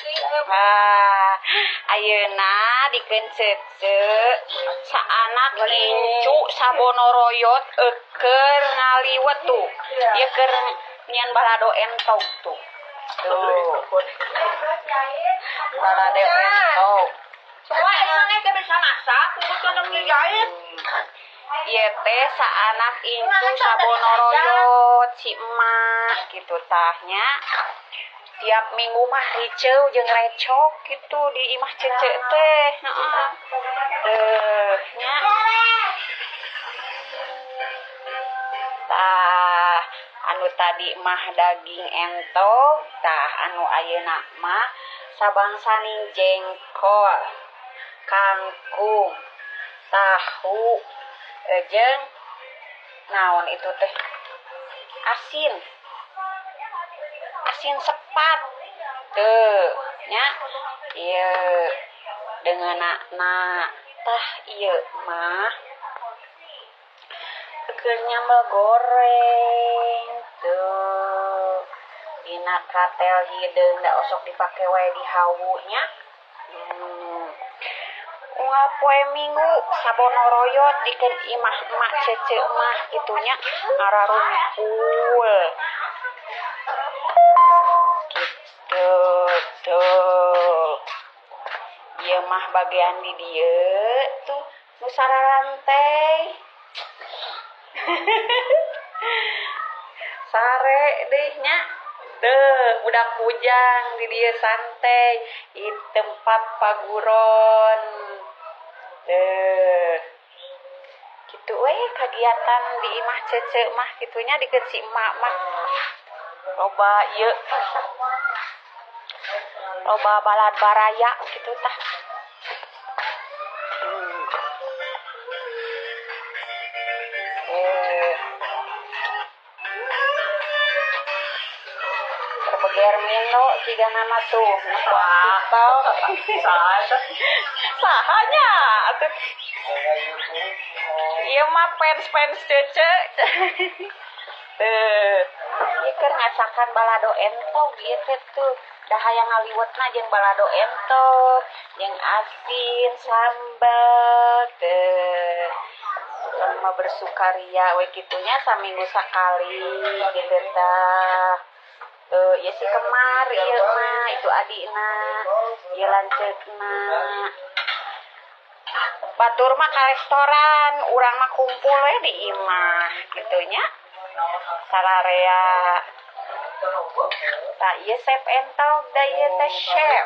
Ah, ayeuna dikeun cece saanak incu sabonoroyot keur ngaliwet tuh. Ieu keur nyian balado entog tuh. Tuh. Balado entog. Wah, emang teh bisa masak, kudu dijahit. Ieu teh saanak incu sabonoroyot si emak gitu tahnya. Tiap minggu mah riceu jeung recok gitu di imah cece teh, heeh. Teuh nya. Tah, anu tadi mah daging entog, tah anu ayeuna mah sabangsaning jengkol, kangkung, tahu, jeung naon itu teh? Asin. Asin sepat. Tuh, nya. Ieu deungeunana. Tah ieu mah keur nyambel goreng tuh. Dina katel hideung da osok dipake wae di hawu nya. Unggal poe Minggu sabonoroyot dikeun imah emak cece mah kitunya ngararumpul. Gitu tuh. Ieu mah bagian di dieu tuh nu sararantai. Sare deh nya. Tuh, budak bujang di dieu santai di tempat paguron. Tuh. Gitu we kagiatan di imah cece mah kitunya dikeun si emak mah. Loba ieu. Loba balad baraya gitu tah. Terbeger mino siga nama tuh. Wah. TikTok. Sahanya atuh. Ieu mah fans-fans cece. Tuh. Ieu keur ngasakan balado entog ieu teh tuh. Da hayang ngaliwetna jeung balado entog, jeung asin, sambal teh. Sama bersukaria we kitunya saminggu sakali gitu tah. Tuh, ieu si Kemar ieu mah, itu adikna, ieu lanceukna. Batur mah ka restoran, urang mah kumpul we di imah kitunya. Sararea. Tah ieu chef entog da ieu teh chef.